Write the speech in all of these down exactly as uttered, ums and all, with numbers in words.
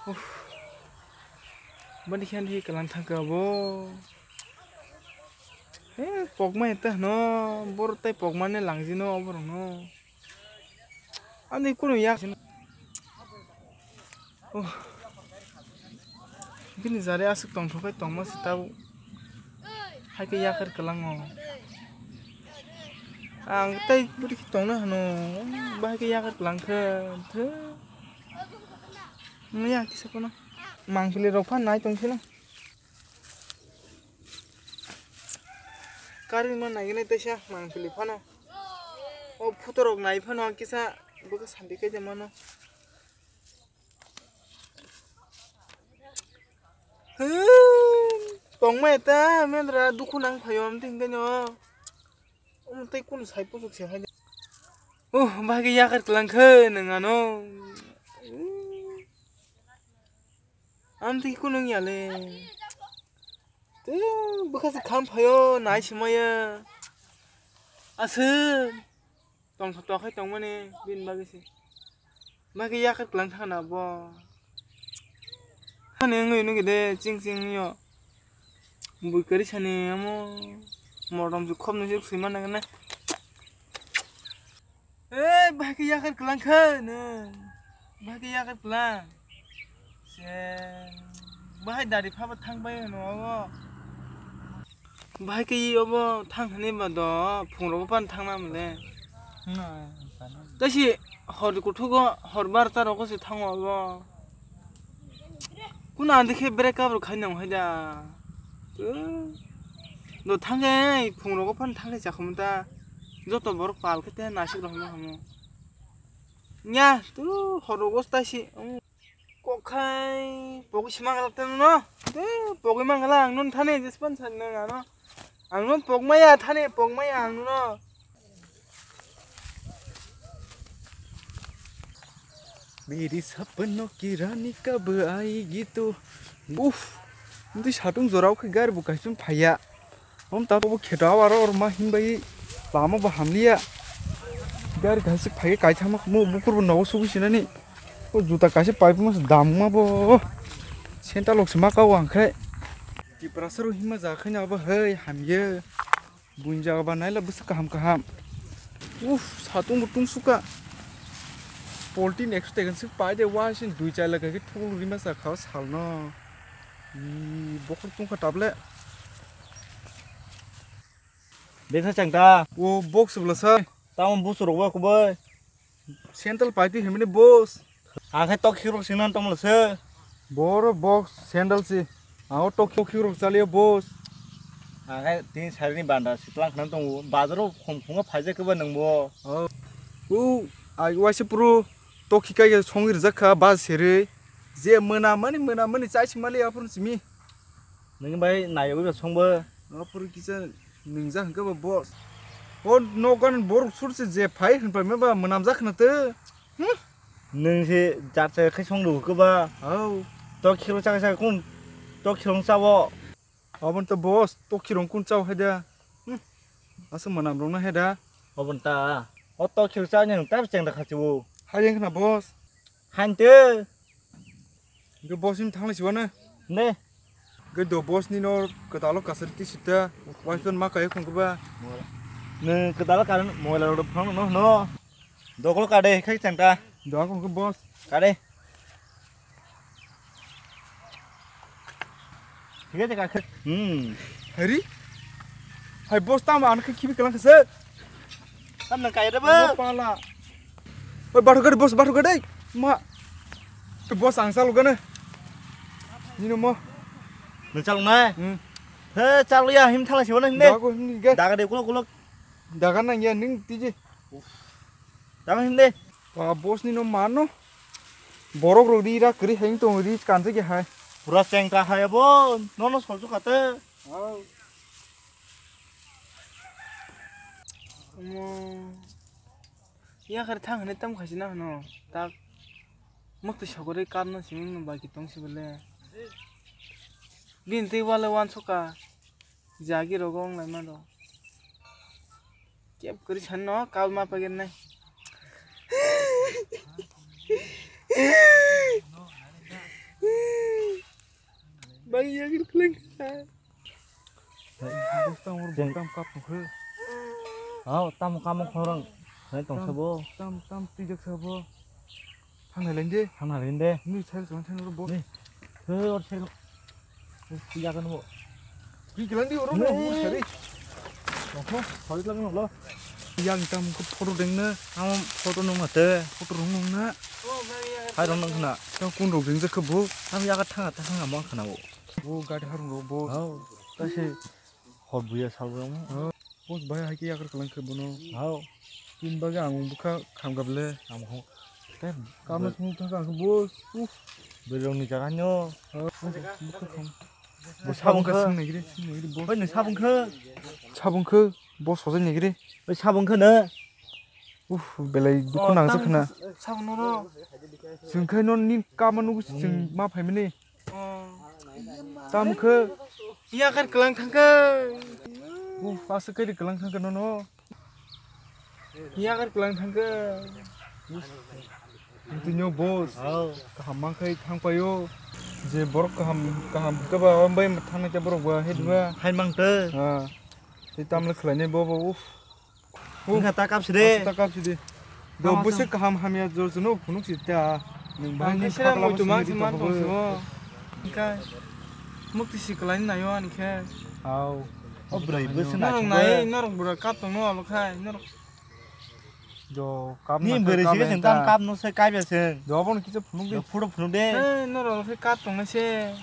Uff. Bani khe ani kalang thangkha abo. He, pokma eta hwno, borok tei pokmani langjino oborokno. Ani kunu yak. Oh. Bini jare aswk tongthok khai tongma se tabuk. Hai khe yakar kwlango. Ang tei bwrwi khe tongna hwno. Bahai khe yakar kwlang khe. Thwk. Wngya kisa phano. Mangpili rok phan nai tong sino. Kari ma nai nai teisa mangpili phano. O photo rok nai phano kisa bwkha santi khe de mano. Hmm, tongma eta mendra dukhu nang phaio amtwi hwnkhe no. Omo tei kunu sai puchuk se hai. Oh, bahai khe yakar kwlang khe nwng ano. Amtwi kunu wngya le. Tei bwkha se kham phaio nai se maya. Aswk. Tongthok tongkhai tongmani bini bagwi se. Bagwi yakar kwlang thangna bo. Hani wngwi nugwi de ching ching yo. Bui kwrwi sani amo. Motom se khopnwi se swi manna gana. Ei, bagwi yakar kwlang kha nw. Bagwi yakar kwlang. Se, bahai dari phaba thang bai hwno abo. Bahai khe obo thang hwnwi ba do, phungrogo pan thangna mole. Tei si hor kuthugo, hor barta rogo se thango obo. Kuno andi khe break up rok khai nang hai da. Do thang khe phungrogo pan thang khe chakhum ta. Joto borok pal khe te nasik rok hamo hamo. Nya tu hor rogo ta si. Kokhai pogwi se mangala tei no. Tei pogwi mangala ang no thani jespan san nang ano. Ang no pogmaya thani pogmaya ang no. Meri sapno ki rani kab aayegi tu. Uff. Nti satung jorao khe gari bo kaisum phaiya. Om ta bo kheto aro or ma himbai lama bo hamliya. Gari kaisa phai kaithama mo bukur bo nogo sugi sinani. O juta kaisa pipe mo damma bo. Senta lok se ma kao ang khai. Tiprasa ro hima ja khai na bo hei hamye. Bunja ba naila bwswk kaham kaham. Uff, satung bo tungsuka. Poltin ekso tekan sik pai de wa sin dui chai laga ke thul rima sa kha salno. Ee, bokhor tungkha table. Betha changta. O box bwla sa. Tamo box rok ba kubai. Sandal paiti himni boss. Ang khai tok khirok singna tongmolo se. Boro boss sandal si. Ang tok khirok chaliyo boss. Ang khai tin sarini banda sitlang khna tongo. Bazaro khom khunga phaijak keba nangbo. Oh. U, ai waise puru tok khikai songi rijak kha bas seri. Je mona mani mona mani chai simali apun simi. Nini bai nayogwi ba songbo. Apur kisa ningja hingke ba boss. O nokan borok surse je phai hinpai ma ba mwnamjak khna te. Hmm? Nung se jat se khai song rw khe ba. Hau. To khiro chak chak kun. To khiro chao. Abon to boss, to khiro kun chao hai da. Hmm. Asa mwnam rong na hai da. Abon ta. O to khiro cha nyang ta cheng da kha chu. Hai yang khna boss. Hante. Ge boss ni thanglai siwa na. Ne. Ge do boss ni no kedalo kasar ti sita. Wai ton ma kaya kong ba. Ne kedalo karan moila ro phang no no. Dokol kade khai changta. Do kong ke boss. Kade. Thik ase ka. Hmm. Hari. Hai boss tam an ke khibi kelang kese. Tam nang kaya de ba. Pala. Oi, bathu gari, boss, bathu gari. Ma. Tu boss ang chalo gane. Nino mo. Nang chalo na? Hmm. He, chalo ya, him thala siwa na him de. Dago him ge. Daga de kulo kulo. Daga nang ya ning tiji. Daga him de. Wa boss nino mano. Borok rok ri ra kri heng tong ri kanse ge hai. Pura cheng ka hai abo. Nono sol su kate. Hau. Omo. Yakar thang hwnwi tam khaisina hwno. Tak mukti sogorwi karno simi no baki tong si bole. Bini twi wale uansuka. Jagi rogo wng laima do. Kep kwrwi sani no kal ma pager nai. Ang yang kwlwng kha. Bwswk tamo rw Jeng- bwswk tamo kap tong khe. Hao, tamo kamo khorang. Hai tong Tam, sabo. Tam, tam twijak sabo. Thang nai leng de. Thang nai leng de. Ni sai kwlwng thang rw bo. Ni. He, or sai. Twijak ano bo. Ki kwlwng di oro Ni. Mo sari. Oho, sari lang lo. Yang tam ko photo deng na. Tamo photo nung ate. Photo rung nung na. Hai rung nung khna. Tamo kun rw deng jak khe bo. Tamo yaga thang ate thang amo khna bo. Bo gari harung rw bo. Hao, ta se hor buya sal rw mo. Hao. Boss bai hai khe yakar kwlwng khe bono. Hao. Tin bagwi ang bwkha kham gable. Ang ho. Tei Kama sung thang ang boss. Uff. Belong ni jaga nyo. Hao. Bwkha kham. Bo sabung khe sing nai gre, sing nai gre boss. Oi, ni sabung khe. Sabung khe boss hojai nai gre. Oi, sabung khe na. Uff, belai dukhu nang jak khna. Sabung no ro. Sing khai no ni kama nugu sing ma phai mani. Tam khe. Yakar kwlwng thang khe. Uff, asa kari kwlwng thang khe nono. Yakar kwlwng thang khe. Tini o boss. Hao. Kaham man khai thang paio. Je borok kaham, kaham khe ba bai thang nai borok ba he ba. Hai mang te. Ha. Tei tamle khlai nai bo bo uff. Wngkha ta kap si de. Ta kap si de. Do bwswk kaham hamya jor jwnw phunuk si ta. Nwng bahai ni khaklama muitu mang se man tong si o. Wngkha mukti si kwlai nai o ani khe. Hao. O bwrwi bwswk nai. Norok nai, norok bwrwi kap tong no abo khai norok. Do kap ni bwrwi si kap tam kap no se kap ya se. Do abo no kisa phunuk de. Photo phunuk de. Norok khe kap tong nai se.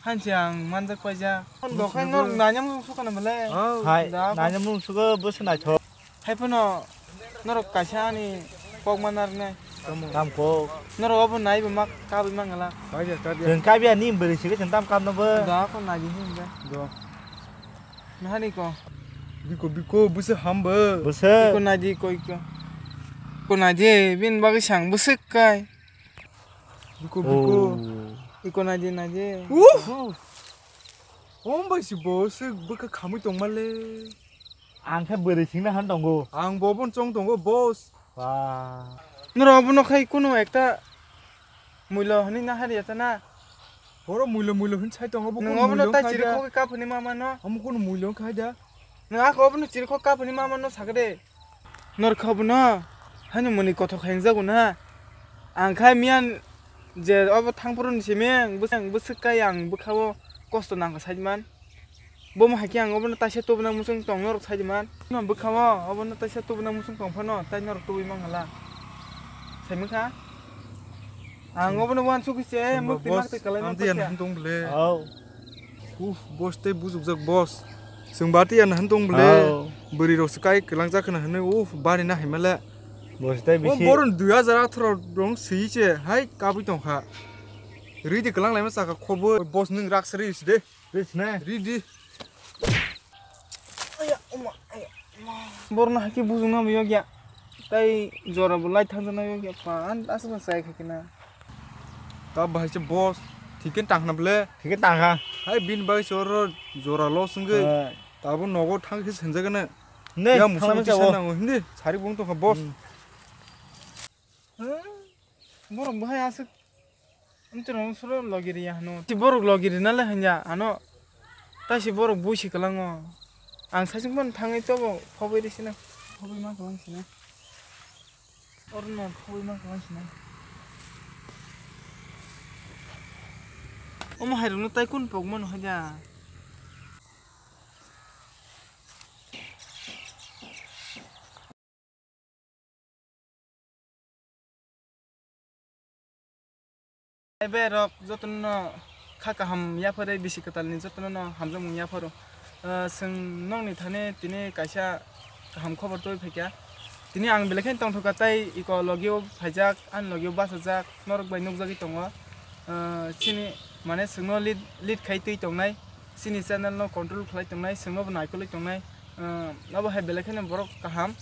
Hanse ang manjak paijak. Dokhai norok nanyam rung sukana belai. Hai, nanyam rung sugo bwswk naithok. Hai phano norok kaisa ani kok ma narwknai. Tam kok. Norok obo naibo mak kabwi mangala. Chwng kabya ni bwrwi sike chwng tam kapno bo. Da ko naidi hinba. Do. Nahani ko. Biko biko bwswk hamba. Bwswk. Iko naidi ko iko. Ko naidi bin bagwi sang bwswk kai. Biko biko. Iko naidi naidi. Uh! Om bai si boss bwkha khamwi tongmale. Ang khe bwrwi singna han tongo. Ang bo bon chong tongo boss. Ba. Noro obono khai kuno ekta muilo hwnwi na hari eta na. Boro muilo muilo hwn sai tongo bo. Nung obono tai chiri khogwi kap hwnwi ma mano. Omo kuno muilo khai da. Nung ako obono chiri khogwi kap hwnwi ma mano sakade. Norkha bono, hani muni kothok hengjago na. Ang khai miyan je obo thangphuru ni simi, bwswk kai ang bwkha o kosto nangkha saiman. Bomo hai khe ang obono taisa tubuna muchung tong norok saiman. Bwkha o obono taisa tubuna muchung tong phano, tai norok tubui mangala. Saimikha? Ang obono uansuk se, mukti makti kalai mangkha. Uf, boss tei bujukjak boss. Chwng bati ya nahan tong bole. Bwrwi rok se kai kwlang jak khna hwnwi uf bari na haimale. Boss tei bisi. Boron dui hajar atharo rong swi se hai kabwi tong kha. Ridi kwlang laima saka khobo boss nwng rak sri se de. Ridi. Aya, oma, aya, oma. Borno haki bujung na yogya. Tai jora bo lai thang na yogya pa. An asa ba sai khakina. Ta bahai se boss, thik khe tang khna bole. Thik khe tang kha. Hai bin bai se oro jora loss wngwi. Hai. Tabo nogo thang khe senjak na. Ne, ya musuk thang tisa chao. Nango hindi, sari bung tong kha boss. Hmm. Hmm. Borok bahai aswk. Amtwrwng soro logi riya hano. Ti borok logi rina le hanya ano. Tai si borok bui si kwlango. Ang sasing pon thangwi tobo phobwi risina. Phobwi ma kwlang sina. Orno phobwi ma kwlang sina. Omo hairokno tai kun pokmano haida. Ebe rok jotono kha kaham yapharwi bisi kwtalni jotono hamjakmung yapharo. Ah, chwng nokni thani tini kaisa kaham khobor tubui phaikha. Tini ang belai kheno tongthokha tei iko logio phaijak, ani logio bachajak, norok bai nukjagwi tongo. Ah, chini mane chwngno lead, lead khai twi tongnai. Chini channel no control khlai tongnai, chwngno bo naikolwi tongnai. Ah, abo hai belai kheno borok kaham.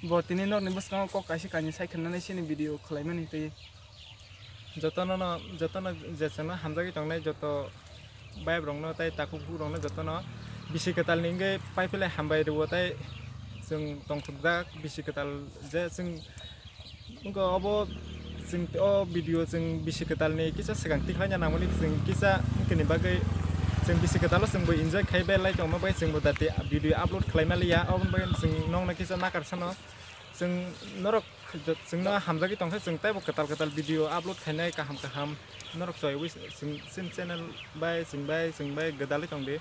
Bo tini norni bwskango kok kaisa kainwi sai khwnani chini video khwlaimani twi. Jotono no, jotono je chwngno hamjagwi tongnai joto vibe rokno tei takhuk bukrokno jotono bisi kwtalni wngwi pai philai hambai rwo tei chwng tongthokjak bisi kwtal je chwng wngkha obo Chwng o video chwng bisi kwtalni kisa swkang tikhlaina nangmani chwng kisa wngkini bagwi chwng bisi kwtalo chwngbo enjoy khai bai lai tongma bai chwngbo dati video upload khlaima liya, oboni bagwi chwng nokno kisa nakar sano. Chwng norok chwngno hamjagwi tongkhe chwng teibo kwtal kwtal video upload khainai kaham kaham norok choiwi chwng chini channel bai chwng bai chwng bai gwdalwi tongdi.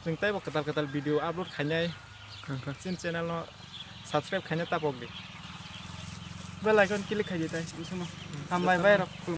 Chwng teibo kwtal kwtal video upload khainai. Chini channel no subscribe khaina tapok di. Bell icon click khaidi tai, hambai bai rok.